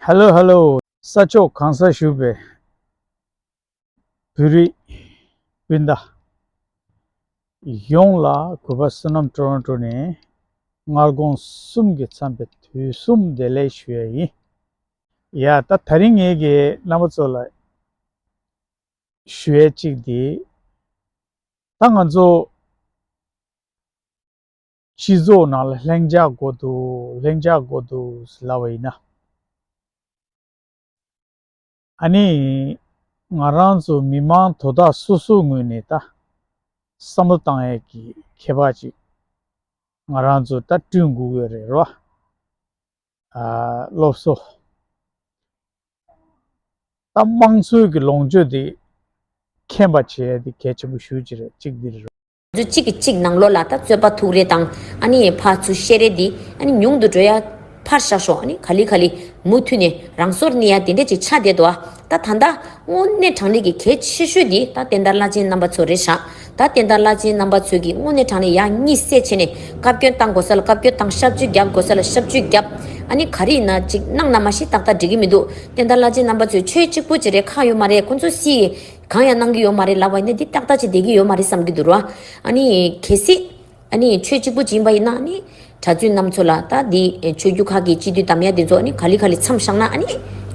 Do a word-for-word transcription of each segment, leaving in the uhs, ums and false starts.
ཧེ་ལོ་ཧེ་ལོ། ས་ཕྱོགས་གང་སར་བཞུགས་པའི་བོད་རིགས་སྤུན་ཟླ་ཡོངས་ལ། གུས་པ་བསོད་ནམས་ཊོ་རོན་ཊོ་ནས་སྔ་དགོང་གསུམ་གྱི་མཚམས་པའི་དུས་གསུམ་བདེ་ལེགས་ཞུ་ཡ་ཡིན། ཡ་ད་དེ་རིང་ངེད་ཀྱིས་རྣམ་པ་ཚོ་ལ་ཞུ་ཡ་གཅིག་དེ། ད་ང་ཚོ་སྤྱི་ཚོགས་ནང་ལ་ལྷིང་འཇགས་དགོས་འདུག་ལྷིང་འཇགས་དགོས་འདུག་ལབ་པ་ཡིན་ན། ཨ་ནི་ང་རང་ཚོ་མི་མང་དོ་བདག་སོ་སོའི་ངོས་ནས་ད་བསམ་བློ་བཏང་ཡས་ཀྱི་ཁྱད་པར་ཅིག་ང་རང་ཚོ་ད་བསྐྲུན་དགོས་ཀྱི་རེད་རོ། ཨ་སློབ་གསོ། ད་དམངས་གཙོའི་གི་ལོངས་སྤྱོད་དེ་མཁྱེན་པ་བྱེད་ཡས་དེ་གལ་ཆེན་པོ་ཞེ་པོ་ཅིག་རེད། གཅིག་འདི་རེད། ཚོ་གཅིག་གིས་གཅིག་ནང་ལོགས་ལ་ད་རྩོད་པ་ཐུག་རེས་དང་། ཨ་ནི་ཕར་ཚུར་བཤད་རེས་འདི་ཨ་ནི་ཉུང་དུ་འགྲོ་ཡ་ཕར་བཞག་ཤོག་ཨ་ནི་ག་ལེ་ག་ལེ་མུ་མཐུད་ནས་རང་སོར་གནས་ཡ་དེ་འདྲས་ཅིག་ཆགས་བསྡད་འདུག་ཨ་ད་ད་ལྟ་དངོས་གནས་དྲང་གནས་ཀྱི་གལ་ཆེ་ཤོས་འདི་ད་བསྟན་དར་བླ་ཆེན་རྣམ་པ་ཚོ་རེད་ཤག་ད་བསྟན་དར་བླ་ཆེན་རྣམ་པ་ཚོས་ཀྱི་དངོས་གནས་དྲང་གནས་ཡ་གཉིད་སད་བྱས་ནས་བཀའ་བཀྱོན་བཏང་དགོས་ས་ལ་བཀའ་བཀྱོན་བཏང་། ཞབས་ཕྱི་རྒྱབ་དགོས་ས་ལ་ཞབས་ཕྱི་རྒྱབ། ཨ་ནི་ག་རེ་ཡིན་ན་ཅིག་གནང་ན་མ་གཞི་ཏག་ཏག་འགྲིག་གི་མི་འདུག་བསྟན་དར་བླ་ཆེན་རྣམ་པ་ཚོས་ཆོས་གཅིག་པུ་ཅིག་རེད། ཁག་ཡོད་མ་རེད། ཁོང་ཚོ་སྲིད་གང་ཡང་གནང་གི་ཡོད་མ་རེད་ལབ་པ་ཡིན་ན་འདི་ཏག་ཏག་ཅིག་བསྡད་ཀྱི་ཡོད་མ་རེད་བསམ་གྱི་འདུག་ར། ཨ་ནི་གལ་སྲིད་ཨ་ནི་ཆོས་གཅིག་པུ་ཅིག་ཡིན་པ་ཡིན་ན། ཨ་ནི་གྲྭ་བཙུན་རྣམ་ཚོ་ལ་ད་འདི་ཆོས་བརྒྱུད་ཁག་གི་སྤྱི་འཐུས་དམ་ཡ་འདི་ཚོ་ཨ་ནི་ག་ལེ་ག་ལེ་མཚམས་བཞག་ན། ཨ་ནི་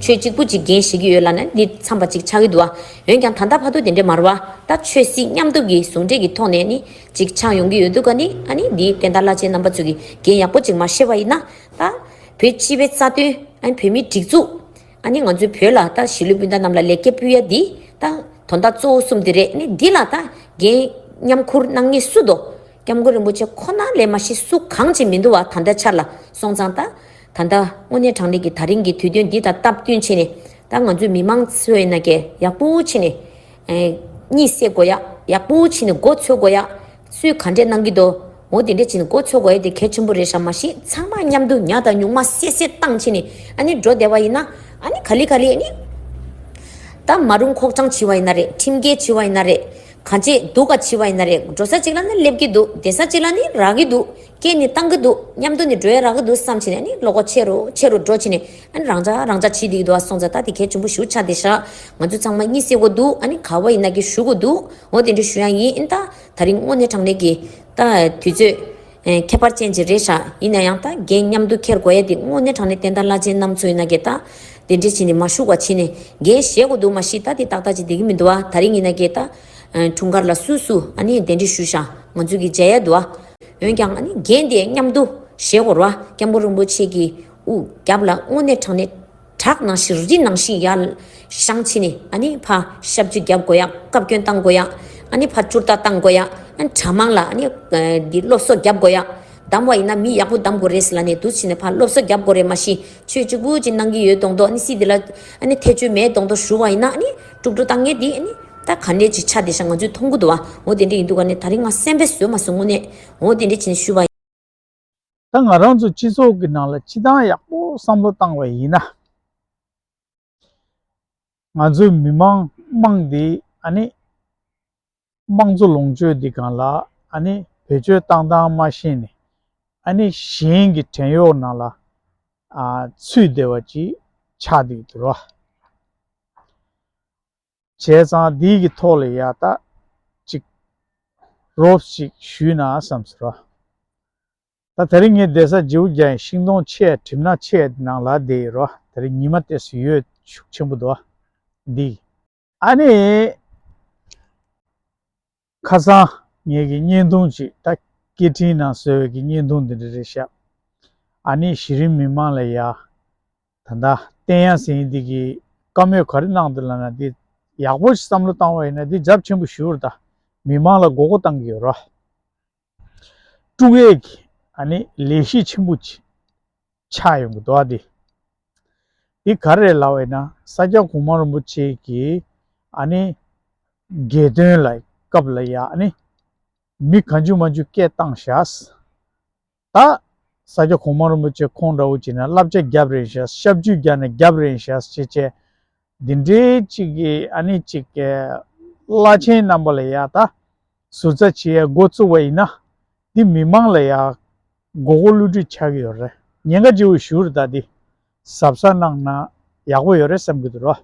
ཆོས་གཅིག་པུ་ཅིག་འགན་བཞེས་ཀྱི་ཡོད་ལབ་ན་འདི་འཚམས་པ་ཅིག་ཆགས་ཀྱི་འདུག་ཨ། འོན་ཀྱང་ད་ལྟ་བར་དུ་དེ་འདྲས་མ་རེད་བ། ད་ཆོས་སྲིད་མཉམ་དུ་གི་ཟུང་འབྲེལ་གྱི་ཐོག་ནས་ཨ་ནི་ཅིག་ཆགས་ཡོང་གི་ཡོད་འདུག་ཨ་ནི་ཨ་ནི་འདི་བསྟན་དར་བླ་ཆེན་རྣམ་པ་ཚོ་གི་འགན་ཡག་པོ་ཅིག་མ་བཞེས་པ་ཡིན་ན། ད་བོད་སྤྱི་པའི་རྩ་དོན། ཨ་ནི་བོད་མིའི་སྒྲིག་འཛུགས། ཨ་ནི་ང་ཚོའི་བོད་ལ་ད་གཞིས་ལུས་སྤུན་ཟླ་རྣམས་ལ་ལེགས་སྐྱེས་ཕུལ་ཡ་འདི་ད་དོན་དག་གཙོ་བོ་གསུམ་འདི་རེད། ཨ་ནི་འདི་ལ་ད་འགན་མཉམ་ཁུར་གནང་མཁན་སུ་འདུག་སྐྱབས་མགོན་རིན་པོ་ཆེ་ཁོ་ན་ལས་མ་གཞི་སུ་གང་ཅིག་མི་འདུག་བ། ད་ལྟའི་ཆར་ལ་སོང་ཙང་ད་ད་ལྟ་དངོས་གནས་དྲང་གནས་ཀྱི་ད་རིང་གི་དུས་སྟོན་འདི་དང་སྟབས་བསྟུན་བྱས་ནས་ད་ང་ཚོའི་མི་མང་ཚོ་ཡིན་ན་ཀྱེ་ཡག་པོ་བྱས་ནས། ཨེ། གཉིད་སད་དགོས་ཡ། ཡག་པོ་བྱས་ནས་མགོ་ཚོས་དགོས་ཡ། སུས་ག་འདྲས་གནང་གི་འདུག་འོ་དེ་འདྲས་བྱས་ནས་མགོ་ཚོས་དགོས་ཡ་དེ་གལ་ཆེན་པོ་རེད་ཤག་མ་གཞི་ཚང་མ་མཉམ་དུ་ཉ་དང་སྨྱུག་མ་སད་སད་བཏང་བྱས་ནས་ཨ་ནི་འགྲོ་བསྡད་པ་ཡིན་ན། ཨ་ནི་ག་ལེ་ག་ལེ་ཨ་ནི་ད་མ་རུང་ཁོག་བཅངས་བྱས་པ་ཡིན་ན་རེད། ཁྲིམས་འགལ་བྱས་པ་ཡིན་ན་རེད། གང་བྱེད་སྡུག་ག་བྱས་པ་ཡིན་ན་རེད། འགྲོ་ས་གཅིག་ལ་ནི་སླེབས་ཀྱི་འདུག་བསྡད་ས་གཅིག་ལ་ནི་རག་གི་འདུག་སྐྱེལ་ནས་བཏང་གི་འདུག་མཉམ་དུ་ནི་འགྲོ་ཡ་རག་གི་འདུག་བསམ་བྱས་ནས་ཨ་ནི་བློ་ཁོག་ཆེ་རུ་ཆེ་རུ་འགྲོ་བྱས་ནས། ཨ་ནི་རང་འཇགས་རང་འཇགས་བྱེད་བསྡད་ཀྱི་འདུག་ཨ་སོང་ཙང་ད་དེ་གལ་ཆེན་པོ་ཞེ་པོ་ཆགས་བསྡད་ཤག་ང་ཚོ་ཚང་མ་གཉིད་སད་དགོས་འདུག་ཨ་ནི་ག་བ་ཡིན་ན་གི་བཞུགས་དགོས་འདུག་འོ་དེ་འདྲ་ཞུ་ཡ་ཡིན། ཨ་ནི་ད་ད་རིང་དངོས་གནས་དྲང་གནས་ཀྱི་ད་དུས་ཚོད་ཨེ་ཁྱད་པར་ཅན་ཅིག་རེད་ཤག་ཡིན་ན་ཡང་ད་འགན་མཉམ་དུ་འཁྱེར་དགོས་ཡ་དེ་དངོས་གནས་དྲང་གནས་བསྟན་དར་བླ་ཆེན་རྣམ་ཚོ་ཡིན་ན་གི་ད་དེ་འདྲ་བྱས་ནས་མ་བཞུགས་པ་བྱས་ནས་འགན་བཞེས་དགོས་འདུག་མ་གཞི་ད་དེ་ཏག་ཏག་ཅིག་བསྡད་ཀྱི་མི་འདུག་ཨ་ད་རིང་ཡིན་ན་གི་ད་ཨེ་འཁྲུངས་སྐར་ལ་སུ་སུ་ཨ་ནི་གདན་འདྲེན་ཞུས་ཤག་ང་ཚོ་གི་མཇལ་ཡ་འདུག་ཨ། འོན་ཀྱང་ཨ་ནི་འགན་དེ་མཉམ་དུ་བཞེས་དགོས་རེད་བ། སྐྱབས་མགོན་རིན་པོ་ཆེ་གི་དབུ་རྒྱབ་ལ་དངོས་གནས་དྲང་གནས་བྲག་ནང་བཞིན་རི་ནང་བཞིན་ཡར་བཞེངས་བྱས་ནས་ཨ་ནི་ཕར་ཞབས་ཕྱི་རྒྱབ་དགོས་ཡ། བཀའ་བཀྱོན་བཏང་དགོས་ཡ། ཨ་ནི་ཕར་བསྐྱུར་བརྡ་བཏང་དགོས་ཡ། ཨ་ནི་གྲྭ་མང་ལ་ཨ་ནི་འདི་སློབ་གསོ་རྒྱབ་དགོས་ཡ། བདམས་པ་ཡིན་ན་མི་ཡག་པོ་བདམས་དགོས་རེད་ཟེར་ལབ་ནས་འདུག་བྱས་ནས་ཕར་སློབ་གསོ་རྒྱབ་དགོས་རེད། མ་གཞི་ཆོས་གཅིག་པུ་ཅིག་གནང་གི་ཡོད་མདོག་མདོག་ཨ་ནི་སྲིད་དེ་ལ་ཨ་ནི་ཐེ་བྱུས་མེད་མདོག་མདོག་ཞུ་བ་ཡིན་ན། ཨ་ནི་དཀྲུག་དཀྲུག་བཏང་མཁན་འདི་ཨ་ནི་ད་ག་འདྲས་ཅིག་ཆགས་བསྡད་ཤག་ང་ཚོས་མཐོང་གི་འདུག་བ། འོ་དེ་འདྲས་ཡིན་དུས་ག་ནས་ད་རིང་ང་སེམས་པས་བཟོད་མ་སོང་། དངོས་གནས་འོ་དེ་འདྲས་བྱས་ནས་ཞུས་པ་ཡིན། ད་ང་རང་ཚོ་སྤྱི་ཚོགས་ཀྱི་ནང་ལ་སྤྱི་བཏང་ཡག་པོ་བསམ་བློ་བཏང་བ་ཡིན་ན། ང་ཚོའི་མི་མང་དམངས་འདི་ཨ་ནི་དམངས་གཙོ་ལོངས་སྤྱོད་འདི་སྒང་ལ་ཨ་ནི་བེད་སྤྱོད་བཏང་སྟངས་མ་ཤེས་ནས་ཨ་ནི་གཞན་གྱི་བྲན་གཡོག་ནང་ལ་ཨ་ཚུད་བསྡད་པ་ཅིག་ཆགས་བསྡད་ཀྱི་འདུག་ར། བྱས་ཙང་འདི་གི་ཐོག་ལ་ཡ་ད་ཅིག་རོབ་ཅིག་ཞུས་ན་བསམ་སོང་ར། ད་དེ་རིང་ངས་བསྡད་ས་ཇིའུ་རྒྱ་ཡི་ཤིང་སྡོང་ཆེ་གྲིབ་ནག་ཆེ་ནང་ལ་བསྡད་ཡོད་རོ། དེ་རིང་ཉི་མ་ཏོག་ཙམ་ཡོད་ཤུགས་ཆེན་པོ་འདུག་ཨ། འདི་ཨ་ནི་ཁ་སང་ངེད་ཀྱི་བརྙན་ཐུང་ཅིག་ད་སྐད་འཕྲིན་ནང་བཟོས་པའི་གི་བརྙན་ཐུང་འདི་འདྲ་རེད་ཤག་ཨ་ནི་གཞི་རིམ་མི་མང་ལ་ཡ་ད་ལྟ་བསྟན་ཡ་ཟེར་མཁན་འདི་གི་བཀའ་མོལ་ག་རེ་གནང་འདུག་ལབ་ན། འདི་ཡག་པོ་ཞིག་བསམ་བློ་བཏང་བ་ཡིན་ན་འདི་རྒྱབ་ཆེན་པོ་ཞེ་པོ་རེད། ད་མི་མང་ལ་མགོ་སྐོར་བཏང་གི་ཡོད་རོ། དཀྲུག་ཡས་ཀྱི་ཨ་ནི་ལས་གཞི་ཆེན་པོ་ཅིག་ཆགས་ཡོང་གི་འདུག་ཨ། འདི་འདི་ག་རེ་ལབ་པ་ཡིན་ན། ས་སྐྱ་གོང་མ་རིན་པོ་ཆེ་གིས་ཨ་ནི་རྒྱལ་སྟོན་ལ་སྐབས་ལ་ཡ་ཨ་ནི་མི་གང་བྱུང་མང་བྱུང་སྐད་བཏང་བཞག་ད་ས་སྐྱ་གོང་མ་རིན་པོ་ཆེ་ཁོང་འདྲ་བོ་བྱས་ན་བསླབ་བྱ་རྒྱབ་རན་ཤག་ཞབས་ཕྱི་རྒྱབ་ན་རྒྱབ་རན་ཤག་ཅེས་བྱས། འདི་འདྲའི་གཅིག་གི་ཨ་ནི་གཅིག་གི་བླ་ཆེན་རྣམ་པ་ལ་ཡ་ད་ཟུར་ཟ་བྱེད་ཡ་འགོ་བཙུགས་པ་ཡིན་ན། འདི་མི་མང་ལ་ཡ་མགོ་སྐོར་བསླུ་བྲིད་ཆགས་ཀྱི་ཡོད་རེད། ཉེན་ཁ་ཆེ་བོ་ཞེ་པོ་རེད། ད་འདི་གཟབ་གཟབ་གནང་ན་ ཡག་པོ་ཡོད་རེད་བསམ་གྱི་འདུག་རོ།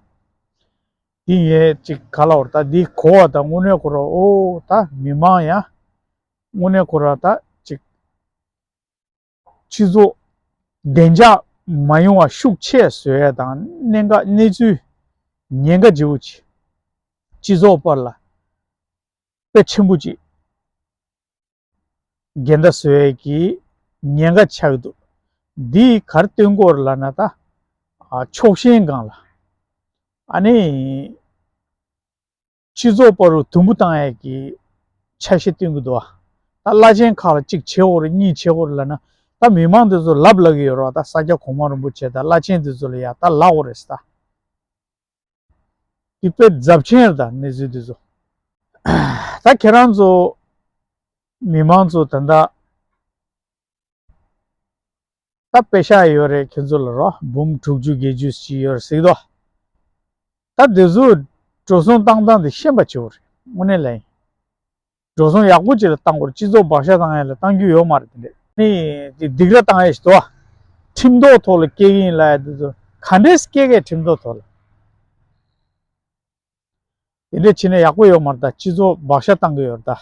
འདི་ངས་ཅིག་ག་ལ་བར་ད་འདི་གོ་བ་དང་དངོས་གནས་ཁོ་ར་ཨོ་ད་མི་མང་ཡང་དངོས་གནས་ཁོ་ར་ད་ཅིག་སྤྱི་ཚོགས་བདེ་འཇགས་མ་ཡོང་བ་ཤུགས་ཆེ་བཟོ་ཡ་དང་གནད་འགག་གནས་ཚུལ་ཉེན་ཁ་ཆེ་བོ་ཅིག་སྤྱི་ཚོགས་བར་ལ་དཔེ་ཆེན་པོ་ཅིག་འགལ་ཟླ་བཟོ་ཡས་ཀྱི་ཉེན་ཁ་ཆགས་འདུག་འདི་ག་རེ་སྟོན་གྱི་ཡོད་རེད་ལབ་ན་ད་ཨ་ཕྱོགས་ཞེན་སྒང་ལ་ཨ་ནི་སྤྱི་ཚོགས་བར་དུ་དུམ་བུ་བཏང་ཡས་ཀྱི་ཆ་ཤས་སྟོན་གྱི་འདུག་ད་བླ་ཆེན་ཁག་ལ་གཅིག་བྱེད་དགོས་རེད། གཉིས་བྱེད་དགོས་རེད་ལབ་ན་ད་མི་མང་འདི་ཚོ་ལབ་ལབ་ཀྱི་ཡོད་རེད་བ། ད་ས་སྐྱ་གོང་མ་རིན་པོ་ཆེ་དང་བླ་ཆེན་འདི་ཚོ་ལ་ཡ་ད་ལབ་དགོས་རེད་ཟེར་ད། འདི་དཔེ་རྫབ་ཆེན་རེད་ད་གནས་ཚུལ་འདི་ཚོ། ད་ཁྱེད་རང་ཚོ་མི་མང་ཚོ་ད་ལྟ་ད་པེ་ཤག་ཡོད་རེད། ཁྱེད་ཚོ་ལ་རོ་འབུམ་དྲུག་ཅུ་བརྒྱད་ཅུ་ཅིག་ཡོད་རེད་ཟེར་གྱི་འདུག་ད་འདི་ཚོ་འགྲོ་སོང་བཏང་སྟངས་དེ་ཤེས་པ་བྱེད་དགོས་རེད། དངོས་གནས་ལ་ཡིན། འགྲོ་སོང་ཡག་པོ་ཅིག་ལ་བཏང་དགོས་རེད། སྤྱི་ཚོགས་བག་ཆགས་བཏང་ཡ་ལ་བཏང་རྒྱུ་ཡོད་མ་རེད་དེ་འདྲས། ནི་དེ་སྡིགས་ར་བཏང་ཡ་ཞིག་འདུག་ཁྲིམས་ཐོག་ཐོག་ལ་སྐྱེལ་གྱི་ཡིན་ལབ་ཡ་དེ་ཚོ་ག་འདྲས་སྐྱེལ་གས་ཁྲིམས་ཐོག་ཐོག་ལ། དེ་འདྲས་བྱས་ན་ཡག་པོ་ཡོད་མ་རེད་ད། སྤྱི་ཚོགས་བག་ཆགས་བཏང་གི་ཡོད་རེད་ད།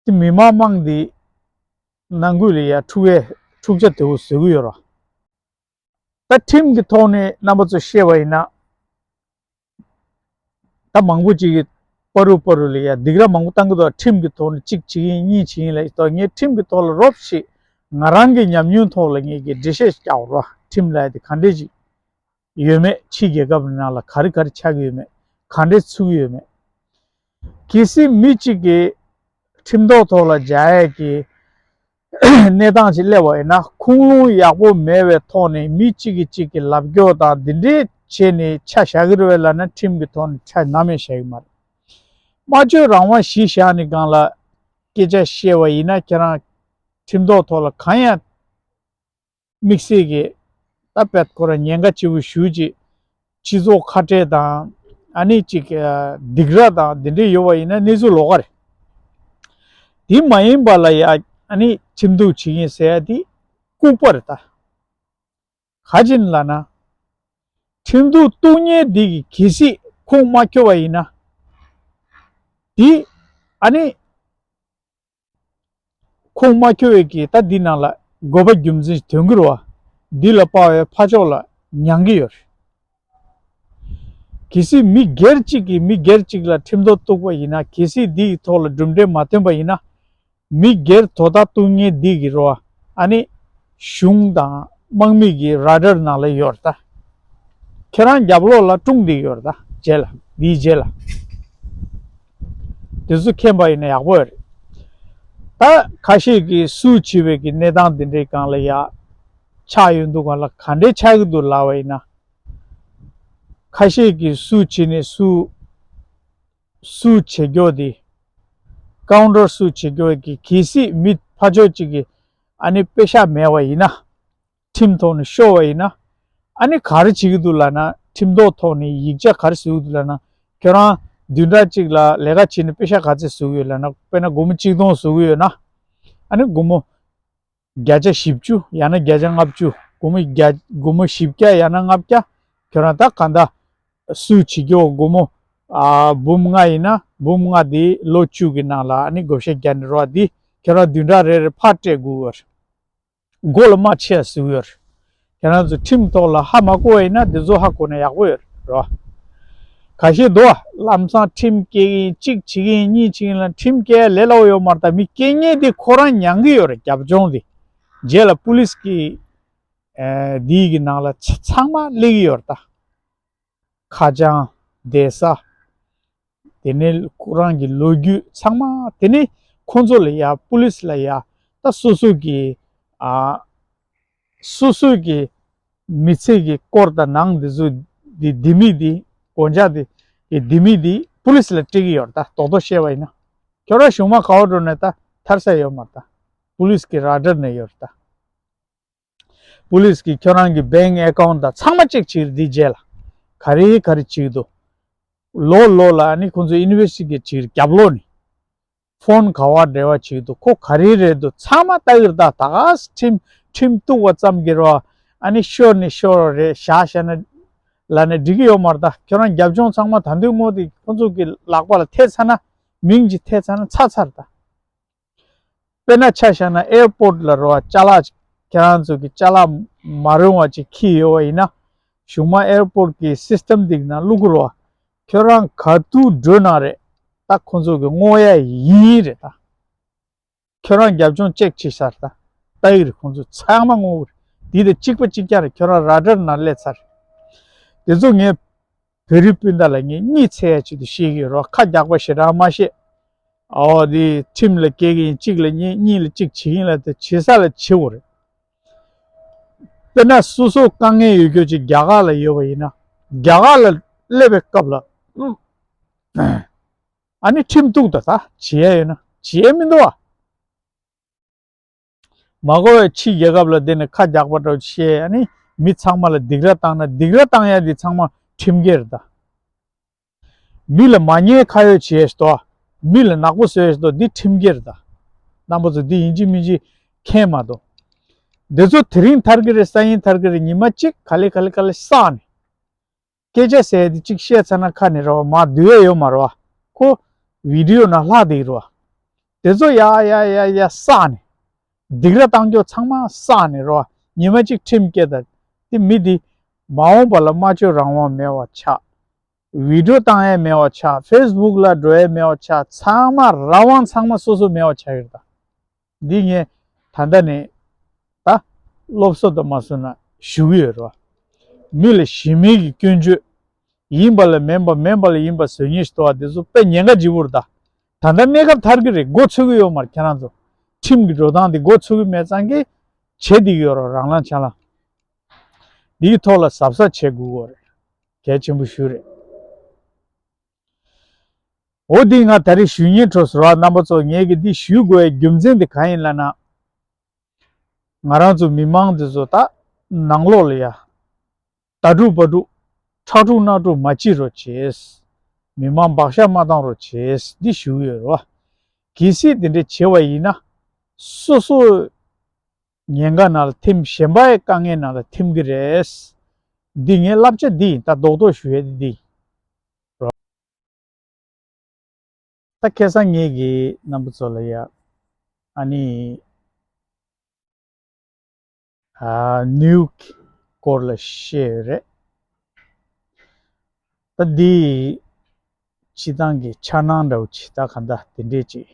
དེ་མི་མང་དམངས་འདི་ནང་ཁུལ་ལ་ཡ་འཁྲུག་ཡས་འཁྲུག་ཆ་དེ་བོ་བཟོ་གི་ཡོད་རེད། ད་ཁྲིམས་ཀྱི་ཐོག་ནས་རྣམ་པ་ཚོ་བཤད་པ་ཡིན་ན། ད་མང་པོ་ཅིག་གིས་པ་རུ་པ་རུ་ལ་ཡ་སྡིགས་ར་མང་པོ་བཏང་གི་འདུག་ཁྲིམས་ཀྱི་ཐོག་ནས་གཅིག་བྱེད་ཀྱི་ཡིན་གཉིས་བྱེད་ཀྱི་ཡིན་ལབ་ཡོད། ངས་ཁྲིམས་ཀྱི་ཐོག་ལ་རོབ་ཞིག་ང་རང་གི་ཉམས་མྱོང་ཐོག་ལ་ངས་ཀྱི་འགྲེལ་བཤད་ཞིག་རྒྱག་དགོས་རེད་བ། ཁྲིམས་ལབ་ཡ་དེ་ག་འདྲས་ཅིག་ཡོད་མེད། ཕྱི་རྒྱལ་ཁབ་ནང་ལ་ག་རེ་ག་རེ་ཆགས་ཀྱི་ཡོད་མེད། ག་འདྲས་ཚུགས་ཀྱི་ཡོད་མེད། གལ་སྲིད་མི་གཅིག་གིས་ཁྲིམས་ཐོག་ཐོག་ལ་སྦྱར་ཡས་ཀྱི་གནས་སྟངས་ཅིག་སླེབས་པ་ཡིན་ན། ཁུངས་ལུང་ཡག་པོ་མེད་པའི་ཐོག་ནས་མི་གཅིག་གིས་གཅིག་གི་ལབ་སྐྱོར་དང་འདི་འདྲས་བྱས་ནས་ཆ་བཞག་གི་རེད་པས་ལབ་ན། ཁྲིམས་ཀྱི་ཐོག་ནས་ཆ་ནམ་ཡང་བཞག་གི་མ་རེད། སྨྲ་བརྗོད་རང་དབང་གཞི་བཞག་ནས་སྒང་ལ་སྐད་ཆ་བཤད་པ་ཡིན་ན། ཁྱེད་རང་ཁྲིམས་ཐོག་ཐོག་ལ་གང་ཡང་དམིགས་བསལ་གྱི་ད་དཔེ་ཁོ་རང་ཉེན་ཁ་ཆེ་བོ་ཞེ་པོ་ཅིག་སྤྱི་ཚོགས་ཁ་བྲལ་དང་ཨ་ནི་ཅིག་སྡིགས་ར་དང་འདི་འདྲས་ཡོད་པ་ཡིན་ན་གནས་ཚུལ་ལོགས་ཀ་རེད། དེ་མ་ཡིན་པ་ལ་ཡ་ཨ་ནི་ཁྲིམས་གཏུག་བྱེད་ཀྱི་ཡིན་ཟེར་ཡ་དེ་ལྐུགས་པ་རེད་ད། ག་ཅི་ལབ་ན། ཁྲིམས་གཏུག་གཏུག་མཁན་འདི་གིས་གལ་སྲིད་ཁུངས་མ་འཁྱོལ་བ་ཡིན་ན། དེ་ཨ་ནི་ཁུངས་མ་འཁྱོལ་བའི་གི་ད་འདི་ནང་ལ་དགོས་པ་རྒྱུ་མཚན་ཐོན་གྱི་རེད་བ། འདི་ལ་དཔག་པའི་ཕ་ཕྱོགས་ལ་མྱང་གི་ཡོད་རེད། གལ་སྲིད་མི་སྒེར་གཅིག་གིས་མི་སྒེར་གཅིག་ལ་ཁྲིམས་ཐོག་གཏུག་པ་ཡིན་ན། གལ་སྲིད་འདི་ཡི་ཐོག་ལ་གྲུབ་འབྲས་མ་ཐོན་པ་ཡིན་ན། མི་སྒེར་དོ་བདག་གཏུག་མཁན་འདི་གི་རེད་བ། ཨ་ནི་གཞུང་དང་དམག་མི་གི་ར་ཌར་ནང་ལ་ཡོད་རེད་ད། ཁྱེད་རང་རྒྱབ་ལོགས་ལ་སྲུང་བསྡད་ཡོད་རེད་ད། རྗེས་ལ་འདིའི་རྗེས་ལ་དེ་ཚོ་མཁྱེན་པ་ཡིན་ན་ཡག་པོ་ཡོད་རེད། ད་ཁ་ཤས་ཀྱིས་སུ་བྱེད་པའི་གི་གནས་སྟངས་འདི་འདྲའི་སྒང་ལ་ཡ་ཆགས་ཡོང་དུས་སྒང་ལ་ག་འདྲའི་ཆགས་ཀྱི་འདུག་ལབ་པ་ཡིན་ན། ཁ་ཤས་ཀྱིས་སུ་བྱེད་ནས་སུ་སུ་བྱེད་རྒྱུ་དེ། ཀའུན་ཊར་སུ་བྱེད་རྒྱུ་གི་གལ་སྲིད་མི་ཕར་ཕྱོགས་གཅིག་གིས་ཨ་ནི་པེ་ཤག་མེད་པ་ཡིན་ན། ཁྲིམས་ཐོག་ནས་ཤོར་བ་ཡིན་ན། ཨ་ནི་ག་རེ་བྱེད་ཀྱི་འདུག་ལབ་ན། ཁྲིམས་ཐོག་ཐོག་ནས་ཡིག་ཆ་ག་རེ་བཟོ་གི་འདུག་ལབ་ན། ཁྱོད་རང་བདུན་ཕྲག་གཅིག་ལ་ལས་ཀ་བྱས་ནས་པེ་ཤག་ག་ཚད་བཟོ་གི་ཡོད་ལབ་ན། དཔེར་ན་སྒོར་མོ་གཅིག་སྟོང་བཟོ་གི་ཡོད་ན། ཨ་ནི་སྒོར་མོ་བརྒྱ་ཆ་བཞི་བཅུ་ཡང་ན་བརྒྱ་ཆ་ལྔ་བཅུ། སྒོར་མོ་བརྒྱ་སྒོར་མོ་བཞི་བརྒྱ་ཡང་ན་ལྔ་བརྒྱ། ཁྱོད་རང་ད་གང་ལྟར་སུ་བྱེད་རྒྱུ་སྒོར་མོ་ཨ་འབུམ་ལྔ་ཡིན་ན། འབུམ་ལྔ་དེ་ལོ་བཅུ་གི་ནང་ལ་ཨ་ནི་བགོ་བཤའ་རྒྱག་ནི་རེད་བ། དེ་ཁྱོད་རང་བདུན་ཕྲག་རེ་རེ་ཕར་སྤྲད་དགོས་ཡོད་རེད། མགོ་ལ་རྨ་ཆེ་བཟོ་གི་ཡོད་རེད། ཁྱེད་རང་ཚོ་ཁྲིམས་ཐོག་ལ་ཧ་མ་གོ་བ་ཡིན་ན་དེ་ཚོ་ཧ་གོ་ན་ཡག་པོ་ཡོད་རེད་བ། ཁ་ཤས་འདུག་བ། ལམ་སང་ཁྲིམས་སྐྱེལ་གི་ཡིན། གཅིག་བྱེད་ཀྱི་ཡིན། གཉིས་བྱེད་ཀྱི་ཡིན་ལབ། ཁྲིམས་སྐྱེལ་ལས་སླ་པོ་ཡོད་མ་རེད་ད། མི་སྐྱེལ་མཁན་དེ་ཁོ་རང་མྱང་གི་ཡོད་རེད། རྒྱབ་ལྗོངས་དེ། རྗེས་ལ་པུ་ལིས་ཀྱི་ཨེ་འདིའི་གི་ནང་ལ་ཚ་ཚང་མ་སླེབས་ཀྱི་ཡོད་རེད་ད། ཁ་བྱང་བསྡད་ས། དེ་ནས་ཁོ་རང་གི་ལོ་རྒྱུས་ཚང་མ། དེ་ནས་ཁོང་ཚོ་ལ་ཡ་པུ་ལིས་ལ་ཡ་ད་སོ་སོ་གི་ཨ་སོ་སོ་གི་མི་ཚེ་གི་སྐོར་དང་ནང་འདི་ཚོ་འདི་ལྡེ་མིག་འདི་སྒོ་ལྕགས་འདི་གི་ལྡེ་མིག་འདི་པུ་ལིས་ལ་སྤྲད་ཀྱི་ཡོད་རེད་ད། རྡོག་རྡོག་བཤད་པ་ཡིན་ན། ཁྱོད་རང་གཞུང་མ་ག་པར་འགྲོ་ནས་ད་ཐར་ས་ཡོད་མ་རེད་ད། པུ་ལིས་ཀྱི་ར་ཌར་ནས་ཡོད་རེད་ད། པུ་ལིས་ཀྱིས་ཁྱོད་རང་གི་བེང་ཨེ་ཀའུན་ཊི་དང་ཚང་མ་ཅེག་བྱེད་ཀྱི་རེད། འདི་རྗེས་ལ་ག་རེ་ག་རེ་བྱེད་ཀྱི་འདུག་ལོ་ལོ་ལ་ཨ་ནི་ཁོང་ཚོས་ཨིན་ཝེ་སི་ཊི་གེཊ་བྱེད་ཀྱི་རེད། རྒྱབ་ལོགས་ནས་ཕོན་ག་པར་འབྲེལ་བ་བྱེད་ཀྱི་འདུག་ཁོ་ག་རེ་རེད་འདུག་ཚང་མ་ལྟ་གི་རེད་ད། ད་ག་ཁྲིམས་ཁྲིམས་གཏུག་པ་ཙམ་གྱིས་རེད་བ། ཨ་ནི་ཤོར་ནི་ཤོར་རེད། བཞག་བཞག་ན་ལབ་ན་འགྲིག་གི་ཡོད་མ་རེད་ད། ཁྱོད་རང་རྒྱབ་ལྗོངས་ཚང་མ་ད་དུང་ངོ་དེ་ཁོ་ཚོ་གི་ལག་པ་ལ་ཐེབས་ཚར་ན། མིང་ཅིག་ཐེབས་ཚར་ན་ཚར་ཚར་ད། དཔེར་ན་ཆ་བཞག་ན་ཨེར་པོར་ཊི་ལ་རོ། ཅ་ལག་ཁྱེད་རང་ཚོ་གི་ཅ་ལག་མ་རུང་བ་ཅིག་འཁྱེར་ཡོད་པ་ཡིན་ན། གཞུག་མ་ཨེར་པོར་ཊི་གི་སིས་ཊམ་འདི་ནང་བླུག་རོ། ཁྱོད་རང་ག་དུས་འགྲོ་ན་རེད། ད་ཁོ་ཚོ་གི་བསྔོག་ཡ་ཡིན་རེད་ད། ཁྱོད་རང་རྒྱབ་ལྗོངས་ཅེག་བྱེད་ས་རེད་ད། ལྟ་ཡི་རེད། ཁོ་ཚོ་ཚང་མ་བསྔོག་གི་རེད། འདི་དང་གཅིག་པ་གཅིག་རྐྱང་རེད། ཁྱོད་རང་ར་ཌར་ནང་སླེབས་ཚར་རེད། དེ་ཚོ་ངས་བོད་རིགས་སྤུན་ཟླ་ལ་ངས་གཉིད་སད་ཡ་ཆེད་དུ་བཤད་ཀྱི་ཡོད་རེད། ཁ་རྒྱག་པ་ཞེ་དྲག་མ་བཤད། ཨོ་དེ་ཁྲིམས་ལ་སྐྱེལ་གྱི་ཡིན། གཅིག་ལ་གཉིས། གཉིས་ལ་གཅིག་བྱེད་ཀྱི་ཡིན་ལབ་དེ་བྱེད་ས་ལ་བྱེད་དགོས་རེད། དཔེར་ན་སོ་སོ་དཀའ་ངལ་ཡོད་རྒྱུ་ཅིག་རྒྱ་གར་ལ་ཡོད་པ་ཡིན་ན། རྒྱ་གར་ལ་སླེབས་པའི་སྐབས་ལ། ཨ་ནི་ཁྲིམས་གཏུག་ད་ད་བྱེད་ཡ་ཡོད་ན་བྱེད་ཡ་མི་འདུག་ཨ། མ་གོ་བའི་ཕྱི་རྒྱལ་ཁབ་ལ་བསྡད་ནས་ཁ་རྒྱག་པ་འདྲ་བྱས། ཨ་ནི་མི་ཚང་མ་ལ་སྡིགས་ར་བཏང་ན། སྡིགས་ར་བཏང་ཡ་འདི་ཚང་མ་ཁྲིམས་འགལ་རེད་ད། མི་ལ་མ་ཉེས་ཁ་གཡོགས་བྱས་ཤི་ཏོ། མི་ལ་ནག་པོ་བཟོས་ཤི་ཏོ། འདི་ཁྲིམས་འགལ་རེད་ད། རྣམ་པ་ཚོ་འདི་ཡིན་གཅིག་མིན་གཅིག་མཁྱེན་མ་གཏོགས། འདི་ཚོ་དེ་རིང་ཐར་གི་རེད། སང་ཉིན་ཐར་གི་རེད། ཉི་མ་གཅིག་ག་ལེ་ག་ལེ་ག་ལེ་བསགས་ནས། སྐད་ཆ་ཟེར་དེ་གཅིག་བཤད་ཚར་ན་ཁ་ནས་རེད་བ། མར་བསྡུ་ཡས་ཡོད་མ་རེད་བ། ཁོ་བི་ཌི་ཡོ་ནང་ལྷག་བསྡད་ཀྱི་རེད་བ། དེ་ཚོ་ཡ་ཡ་ཡ་ཡ་བསགས་ནས། སྡིགས་ར་བཏང་རྒྱུ་ཚང་མ་བསགས་ནས་རེད་བ། ཉི་མ་གཅིག་ཁྲིམས་བཀལ་ད། དེ་མི་དེ་མ་འོངས་པ་ལ་སྨྲ་བརྗོད་རང་དབང་མེད་པ་ཆགས། བི་ཌི་ཡོ་བཏང་ཡས་མེད་པ་ཆགས། ཕེ་སི་བུག་ལ་འགྲོ་ཡས་མེད་པ་ཆགས། ཚང་མ་རང་དབང་ཚང་མ་སོ་སོ་མེད་པ་ཆགས་ཀྱི་རེད་ད། འདི་ངས་ད་ལྟ་ནས་ད་སློབ་གསོ་དང་མ་སོང་ན་ཞུ་གི་ཡོད་རེད་བ། མི་ལ་གཞི་མེད་ཀྱི་སྐྱོན་བརྗོད། ཡིན་པ་ལ་མིན་པ། མིན་པ་ལ་ཡིན་པ་བཟོ་ཉེས་ཤིག་འདུག་བ། དེ་ཚོ་དཔེ་ཉེན་ཁ་ལྗིད་པོ་རེད་ད། ད་ལྟ་གནས་སྐབས་ཐར་གི་རེད། མགོ་ཚོད་གི་ཡོད་མ་རེད་ཁྱེད་རང་ཚོ། ཁྲིམས་ཀྱི་འགྲོ་སྟངས་དེ་མགོ་ཚོད་གི་མེད་ཙང་གི་བྱེད་བསྡད་ཀྱི་ཡོད་རེད། རང་ལངས་ཆ་ལངས། འདིའི་ཐོག་ལ་གཟབ་གཟབ་བྱེད་དགོས་ཀྱི་རེད། གལ་ཆེན་པོ་ཞིག་རེད། འོ་འདི་ང་ད་རེས་ཞུ་སྙིང་བྲོ་སོང་ར། རྣམ་པ་ཚོ་ངས་ཀྱི་འདི་ཞུ་དགོས་པའི་རྒྱུ་མཚན་དེ་གང་ཡིན་ལབ་ན། ང་རང་ཚོ་མི་མང་འདི་ཚོ་ད་ནང་ལོགས་ལ་ཡ། ད་དཀྲུག་པ་དཀྲུག་ཁྲག་དཀྲུག་སྣ་དཀྲུག་མ་བྱེད་རོགས་བྱེད། མི་མང་བག་ཆགས་མ་བཏང་རོགས་བྱེད། འདི་ཞུ་གི་ཡོད་རེད་བ། གལ་སྲིད་དེ་འདྲ་བྱེད་པ་ཡིན་ན། སོ་སོ་ཉེན་ཁ་ནང་ལ་ཐིམ། གཞན་པའི་དཀའ་ངལ་ནང་ལ་ཐིམ་གི་རེད། འདི་ངའི་བསླབ་བྱ་འདི་ཡིན། ད་རྡོག་རྡོག་ཞུ་ཡས་འདི་འདི་ཡིན། ད་ཁ་སང་ངེད་ཀྱིས་རྣམ་པ་ཚོ་ལ་ཡ། ཨ་ནི། ཨ། ནིའུ་ཡོག་སྐོར་ལ་བཤད་ཡོད་རེད། ད་འདི་སྤྱི་བཏང་གི་འཆར་སྣང་འདྲ་བོ་ཅིག་ད་ག་འདྲ་དེ་འདྲས་ཅིག་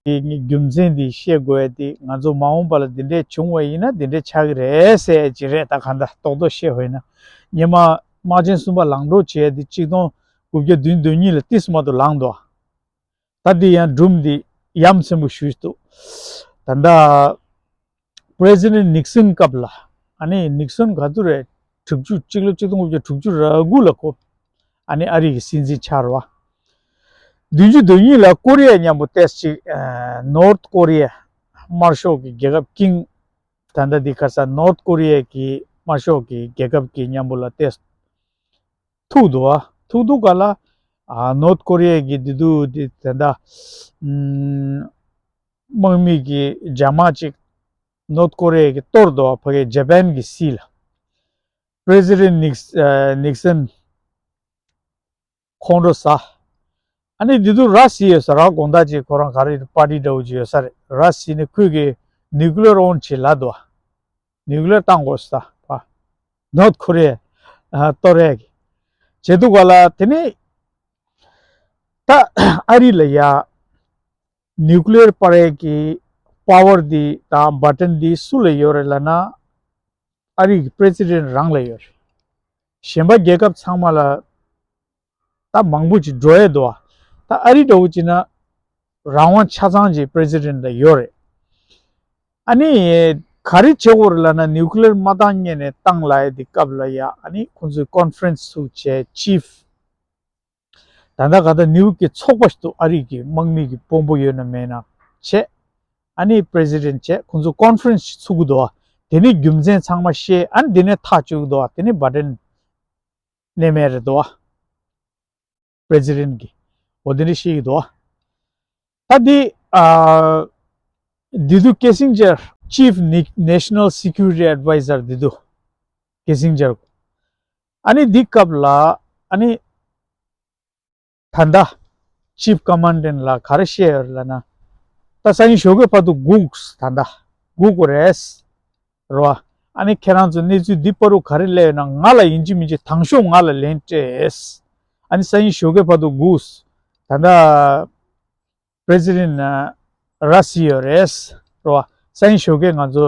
དེ་ངས་རྒྱུ་མཚན་འདི་བཤད་དགོས་ཡ་དེ། ང་ཚོ་མ་འོངས་པ་ལ་འདི་འདྲས་བྱུང་བ་ཡིན་ན་འདི་འདྲས་ཆགས་ཀྱི་རེད་ཟེར་ཡ་ཅིག་རེད། ད་ག་འདྲ་རྡོག་རྡོག་བཤད་པ་ཡིན་ན། སྔོན་མ་དམག་ཆེན་གསུམ་པ་ལངས་འགྲོ་བྱས་ཡ་དེ་གཅིག་སྟོང་དགུ་བརྒྱ་བདུན་ཅུ་དོན་གཉིས་ལ་ཏིས་མ་གཏོགས་ལངས་འདུག་ད་འདི་ཡང་སྒྲུང་འདི་ཡ་མཚན་པོ་ཞེ་པོ་ཅིག་འདུག་ད་ལྟ་President Nixon་སྐབས་ལ། ཨ་ནི་Nixon་ག་དུས་རེད། དྲུག་ཅུ། སྤྱི་ལོ་གཅིག་སྟོང་དགུ་བརྒྱ་དྲུག་ཅུ་རེ་དགུ་ལ་ཁོ། ཨ་ནི་ཨ་རི་གི་སྲིད་འཛིན་ཆགས་རེད་བ། བདུན་ཅུ་དོན་གཉིས་ལ་ཀོ་རི་ཡ་མཉམ་པོ་ཏོག་ཙམ་ཅིག་ཨ། North Korea། དམར་ཤོག་གི་རྒྱལ་ཁབ་ཀིང་། ད་ལྟ་འདི་ཁ་སང་North Korea་གི་དམར་ཤོག་གི་རྒྱལ་ཁབ་ཀྱི་མཉམ་པོ་ལ་ཏོག་ཙམ་ཐུག་འདུག་བ། ཐུག་འདུག་ག་ལ། ཨ། North Korea་གི་འདི་དུས་འདི་ད་ལྟ་ཨམ། དམག་མི་གི་རྒྱ་དམག་ཅིག་North Korea་གིས་གཏོར་འདུག་བ། ཕ་གི་Japan་གི་སྲིད་ལ། President Nix- ཨ། Nixon་ཁོང་ཁྲོ་ཟ། ཨ་ནི་འདི་དུས་ར་སི་ཡོད་ས་ར། དགོང་དག་ཅིག་ཁོ་རང་ག་རེ་པར་ཊི་འདྲ་བོ་ཅིག་ཡོད་ས་རེད། ར་སི་ནི་ཁོས་གི་nuclear on་བྱེད་ལབ་འདུག་བ། nuclear་བཏང་དགོས་ས་བ། North Korea་ཨ། གཏོར་ཡས་ཀྱི་བྱེད་འདུག་ག་ལ། དེ་ནི་ད་ཨ་རི་ལ་ཡ་nuclear་པར་ཡས་ཀྱི་power་འདི་དང་button་འདི་སུ་ལ་ཡོད་རེད་ལབ་ན། ཨ་རི་གི་President་རང་ལ་ཡོད་རེད། གཞན་པ་རྒྱལ་ཁབ་ཚང་མ་ལ་ད་མང་པོ་ཅིག་འགྲོ་ཡས་འདུག་བ། ད་ཨ་རི་འདྲ་བོ་ཅིག་ན་རང་དབང་ཆ་ཚང་ཅིག་President་ལ་ཡོད་རེད། ཨ་ནི་ག་རེ་བྱེད་དགོས་རེད་ལབ་ན། nuclear་མ་བཏང་སྔོན་ནས་བཏང་ལབ་ཡས་དེ་སྐབས་ལ་ཡ། ཨ་ནི་ཁོང་ཚོས་conference་ཚུགས་བྱས། chief་ད་ལྟ་ག་ད་ནིའུ་ཡོག་གི་ཚོགས་པ་ཞིག་འདུག་ཨ་རི་གི་དམག་མི་གི་དཔོན་པོ་ཡོད་ན་མེད་ན་བྱས། ཨ་ནི་President་བྱས། ཁོང་ཚོ་conference་ཞིག་ཚུགས་ཀྱི་འདུག་བ། དེ་ནས་རྒྱུ་མཚན་ཚང་མ་བཤད། ཨ་ནི་དེ་ནས་ཐག་གཅོད་ཀྱི་འདུག་བ། དེ་ནས་button་གནས་མེད་རེད་འདུག་བ། President་གི་འོ་དེ་འདྲ་བཤད་ཀྱི་འདུག་བ། ད་འདི་ཨ། འདི་དུས་Kissinger་Chief Ni- National Security Adviser་འདི་དུས་ ཀི་སིང་ཇར། ཨ་ནི་འདི་སྐབས་ལ་ཨ་ནི་ད་ལྟ་ཅིབ་ཀ་མན་ཌན་ལ་ག་རེ་བཤད་ཡོད་ལབ་ན། ད་སང་ཉིན་ཞོགས་ཀས་བར་དུ་སྒུག་ད་ལྟ་སྒུག་དགོས་རེད། རོ། ཨ་ནི་ཁྱེད་རང་ཚོ་གནས་ཚུལ་འདི་པ་རུ་ག་རེ་སླེབས་ཡོད་ན་ང་ལ་ཡིན་གཅིག་མིན་གཅིག་དང་ཤོག་ང་ལ་ལན་སྤྲད། ཨ་ནི་སང་ཉིན་ཞོགས་ཀས་བར་དུ་སྒུག་ད་ལྟ་པྲེ་སི་ཌེན་ཊི་ར་སི་ཡོད་རེད། རོ། སང་ཉིན་ཞོགས་ཀས་ང་ཚོ་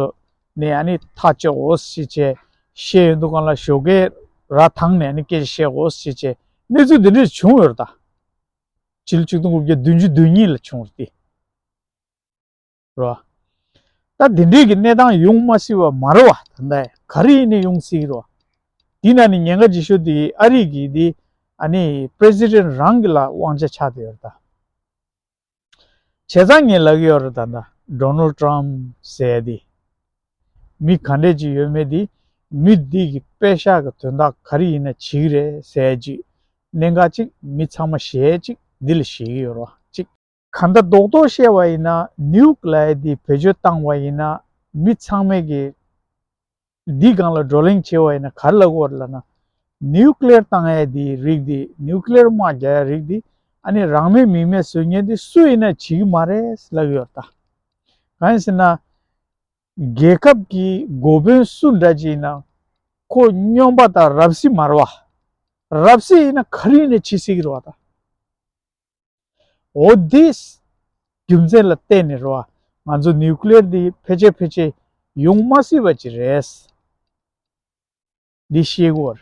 ནས་ཨ་ནི་ཐག་གཅོད་འོ་ཞེས་བྱས་བཤད་ཡོང་དུས་སྒང་ལ་ཞོགས་ཀས་ར་ཐང་ནས་ཨ་ནི་སྐད་ཆ་བཤད་འོ་ཞེས་བྱས་གནས་ཚུལ་འདི་འདྲས་བྱུང་ཡོད་རེད་ད། ཕྱི་ལོ་ཆིག་སྟོང་དགུ་བརྒྱ་བདུན་ཅུ་དོན་གཉིས་ལ་བྱུང་རེད་དེ། རོ། ད་དེ་འདྲའི་གི་གནས་སྟངས་ཡོང་མ་སྲིད་པ་མ་རེད་བ། ད་ལྟ་ག་རེ་ཡིན་ནའི་ཡོང་སྲིད་རོ། དེ་ན་ནི་ཉེན་ཁ་ཆེ་ཤོས་དེ་ཨ་རི་གི་དེ་ཨ་ནི་པྲེ་སི་ཌེན་ཊི་རང་གི་ལ་དབང་ཆ་ཆགས་བསྡད་ཡོད་རེད་ད། བྱས་ཙང་ངས་ལབ་ཀྱི་ཡོད་རེད་ད། ད་ཌོ་ནལ་ཊམ་ཟེར་དེ་མི་ག་འདྲས་ཅིག་ཡོད་མེད་དེ་མི་འདི་གི་པེ་ཤག་གི་དོན་དག་ག་རེ་ཡིན་ན་བྱེད་ཀྱི་རེད་ཟེར་ཅིག་གནད་འགག་ཅིག་མི་ཚང་མ་ཤེས་ཅིག་འདི་ལ་ཤེས་ཀྱི་ཡོད་རེད་བ་ཅིག་གང་ལྟར་རྡོག་རྡོག་བཤད་པ་ཡིན་ན་ནིའུ་ཀི་ལེ་ཡར་འདི་བེད་སྤྱོད་བཏང་བ་ཡིན་ན་མི་ཚང་མས་ཀྱི་འདི་སྒང་ལ་བགྲོ་གླེང་བྱས་པ་ཡིན་ན་ག་རེ་ལབ་དགོས་རེད་ལབ་ན། ནིའུ་ཀི་ལེ་ཡར་བཏང་ཡས་འདི་རིགས་འདི་ནིའུ་ཀི་ལེ་ཡར་དམག་རྒྱག་ཡས་རིགས་འདི་ཨ་ནི་རང་མེད་མི་མེད་བཟོ་མཁན་འདི་སུ་ཡིན་ན་བྱེད་ཀྱི་མ་རེད་ལབ་ཀྱི་ཡོད་རེད་ད། གང་ཡིན་ཟེར་ན། རྒྱལ་ཁབ་ཀྱི་འགོ་དཔོན་སུ་འདྲ་ཅིག་ཡིན་ན་ཁོ་སྨྱོན་པ་དང་རབ་གསིག་མ་རེད་བ། རབ་གསིག་ཡིན་ན་ག་རེ་ཡིན་ན་བྱེད་སྲིད་ཀྱི་རེད་བ་ད། འོ་འདི་རྒྱུ་མཚན་ལ་བརྟེན་ནས་རེད་བ། ང་ཚོ་ནིའུ་ཀི་ལེ་ཡར་འདི་ཕལ་ཆེར་ཕལ་ཆེར་ཡོང་མ་སྲིད་པ་ཅིག་རེད། འདི་ཤེས་དགོས་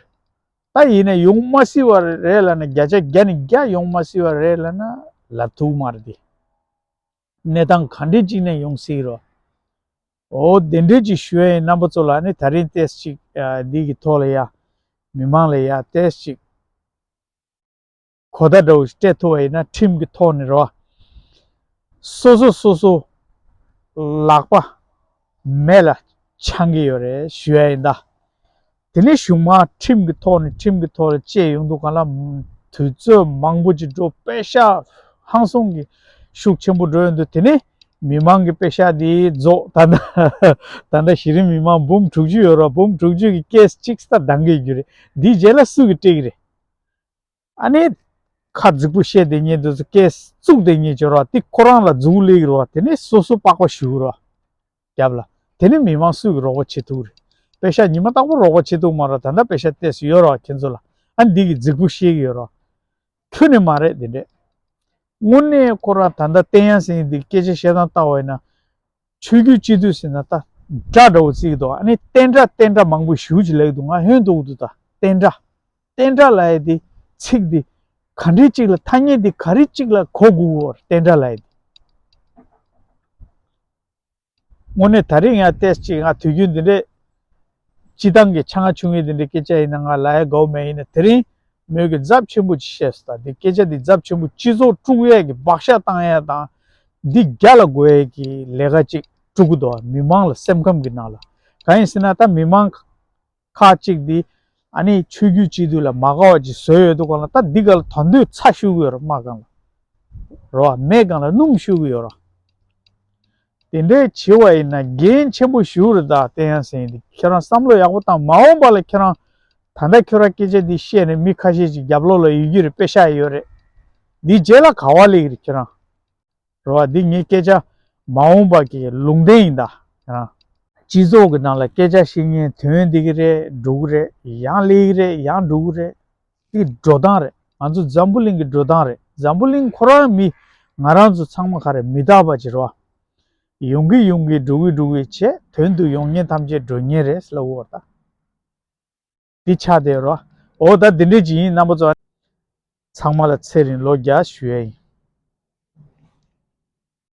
རེད། ད་ཡིན་ན་ཡོང་མ་སྲིད་པ་རེད་ལབ་ན་བརྒྱ་ཆ་བརྒྱ་ནས་བརྒྱ་ཡོང་མ་སྲིད་པ་རེད་ལབ་ན་ལབ་ཐུབ་མ་རེད་དེ། གནས་སྟངས་ག་འདྲས་ཅིག་ནས་ཡོང་སྲིད་རོ། འོ་དེ་འདྲས་ཅིག་ཞུ་ཡ་ཡིན། རྣམ་པ་ཚོ་ལ་ནི་ད་རིང་ཏོག་ཙམ་ཅིག་ཨ་འདི་གི་ཐོག་ལ་ཡ་མི་མང་ལ་ཡ་ཏོག་ཙམ་ཅིག་གོ་བརྡ་འདྲ་བོ་ཞིག་སྤྲད་ཐུབ་པ་ཡིན་ན་ཁྲིམས་ཀྱི་ཐོག་ནས་རོ། སོ་སོ་སོ་སོ་ལག་པ་མེ་ལ་འཆང་གི་ཡོད་རེད་ཞུ་ཡ་ཡིན་ད། དེ་ནས་གཞུག་མ་ཁྲིམས་ཀྱི་ཐོག་ནས་ཁྲིམས་ཀྱི་ཐོག་ལ་བཅད་ཡོང་དུས་སྒང་ལ་དུས་ཚོད་མང་པོ་ཅིག་འགྲོ། པེ་ཤག་ཧང་སང་གི་ཤུགས་ཆེན་པོ་འགྲོ་ཡོང་དུས་དེ་ནས་མི་མང་གི་པེ་ཤག་དེ་རྫོགས། ད་ལྟ་ད་ལྟ་གཞི་རིམ་མི་མང་འབུམ་དྲུག་ཅུ་ཡོད་རེད། འབུམ་དྲུག་ཅུ་གི་ཀེ་སི་གཅིག་ཙམ་འདང་གི་ཡོད་རེད། དེའི་རྗེས་ལ་སུ་གིས་སྤྲད་ཀྱི་རེད། ཨ་ནི་ཁ་རྫིག་པོ་བཤད་བསྡད་མཁན་དེ་ཚོ་ཀེ་སི་བཙུགས་བསྡད་མཁན་ཅིག་ཡོད་རེད་བ། དེ་ཁོ་རང་ལ་རྫུ་འཕྲུལ་སླེབས་ཀྱི་རེད་བ། དེ་ནས་སོ་སོ་པགས་པ་གཞུ་གི་རེད་བ། རྒྱབ་ལ། དེ་ནས་མི་མང་སུ་གིས་རོགས་པ་བྱེད་ཐུབ་རེད། པེ་ཤག་ཉི་མ་རྟག་པར་རོགས་པ་བྱེད་ཐུབ་མ་རེད། ད་ལྟ་པེ་ཤག་ཏོག་ཙམ་ཡོད་རེད་བ་ཁྱེད་ཚོ་ལ། ཨ་ནི་འདི་གི་རྫིག་པོ་བཤད་ཀྱི་ཡོད་རེད་བ། ཁྱོན་ནས་མ་རེད་དེ་འདྲས། དངོས་གནས་ཁོ་རང་ད་ལྟ་བསྟན་ཡང་ཟེར་མཁན་འདི་སྐད་ཆ་བཤད་སྟངས་ལྟ་བ་ཡིན་ན། ཆོས་བརྒྱུད་སྤྱི་འཐུས་ཟེར་ན་ད་སྒྲ་འདྲ་བོ་བརྩི་གི་འདུག་ཨ་ནི་བསྟན་དགྲ་བསྟན་དགྲ་མང་པོ་ཞེ་པོ་ཅིག་ལབ་ཀྱི་འདུག་ང་ཧོན་འདུག་འདུག་ད་བསྟན་དགྲ། བསྟན་དགྲ་ལབ་ཡ་དེ་ཚིག་དེ་ག་འདྲས་ཅིག་ལ་ཐ་སྙད་དེ་ག་རེ་ཅིག་ལ་གོ་དགོས་ཀྱི་ཡོད་རེད། བསྟན་དགྲ་ལབ་ཡ་དེ། དངོས་གནས་ད་རིང་ཡང་ཏོག་ཙམ་ཅིག་ང་དུས་རྒྱུན་འདི་འདྲས་སྤྱི་བཏང་གི་ཆ་ང་ཆུང་ངུའི་འདི་འདྲས་སྐད་ཆ་ཡིན་ན་ང་ལབ་ཡ་དགའ་བོ་མེད། ཡིན་ན་དེ་རིང་མོས་ཀྱི་ཚབས་ཆེན་པོ་ཅིག་བཤད་སོང་། ད་འདི་སྐད་ཆ་འདི་ཚབས་ཆེན་པོ། སྤྱི་ཚོགས་དཀྲུག་ཡས་ཀྱི་བག་ཆགས་བཏང་ཡས་དང་འདི་རྒྱ་ལ་དགོས་ཡས་ཀྱི་ལས་ཀ་ཅིག་དཀྲུག་གི་འདུག་མི་མང་ལ་སེམས་ཁམས་ཀྱི་ནང་ལ། གང་ཡིན་ཟེར་ན་ད་མི་མང་ཁག་ཅིག་འདི་ཨ་ནི་ཆོས་བརྒྱུད་སྤྱི་འཐུས་ལ་མ་དགའ་བ་ཅིག་བཟོས་ཡོད་དུས་སྒང་ལ་ད་འདི་ག་ལ་དོ་འདོད་ཚ་ཤོར་གི་ཡོད་རེད། དམག་སྒང་ལ་རེད་བ། མེ་སྒང་ལ་སྣུམ་ཤོར་གི་ཡོད་རེད། དེ་འདྲའི་བྱེད་པ་ཡིན་ན་འགན་ཆེན་པོ་ཞེ་པོ་རེད། ད་བསྟན་ཡང་ཟེར་མཁན་འདི་ཁྱེད་རང་བསམ་བློ་ཡག་པོ་བཏང་། མ་འོངས་པ་ལ་ཁྱེད་རང་ད་ལྟ་ཁྱོད་རང་སྐད་ཆ་འདི་བཤད་ནས་མི་ཁ་ཤས་ཅིག་རྒྱབ་ལོགས་ལ་ཡོད་རྒྱུ་རེད། པེ་ཤག་ཡོད་རེད། འདི་རྗེས་ལ་ག་པར་སླེབས་ཀྱི་རེད་ཁྱེད་རང་། རེད་བ། འདི་ངའི་སྐད་ཆ་མ་འོངས་པ་གི་ལུང་བསྟན་ཡིན་ད། ཡང་སྤྱི་ཚོགས་ཀྱི་ནང་ལ་སྐད་ཆ་བཤད་མཁན་དོན་འདི་གི་རེད། འགྲོ་གི་རེད། ཡང་སླེབས་ཀྱི་རེད། ཡང་འགྲོ་གི་རེད། འདི་འགྲོ་སྟངས་རེད། ང་ཚོ་འཛམ་བུ་གླིང་གི་འགྲོ་སྟངས་རེད། འཛམ་བུ་གླིང་ཁོ་རང་མི་ང་རང་ཚོ་ཚང་མ་ག་རེ་མི་རྟག་པ་ཅིག་རེད་བ། ཡོང་གི་ཡོང་གི་འགྲོ་གི་འགྲོ་གི་བྱས། དོན་དུ་ཡོང་མཁན་ཐམས་ཅད་འགྲོ་མཁན་རེད་ལབ་དགོས་རེད་ད། འདི་ཆགས་བསྡད་རོ། འོ་ད་འདི་འདྲས་ཅིག་ཡིན། རྣམ་པ་ཚོ་ཚང་མ་ལ་ཚེ་རིང་ལོ་བརྒྱ་ཞུ་ཡ་ཡིན།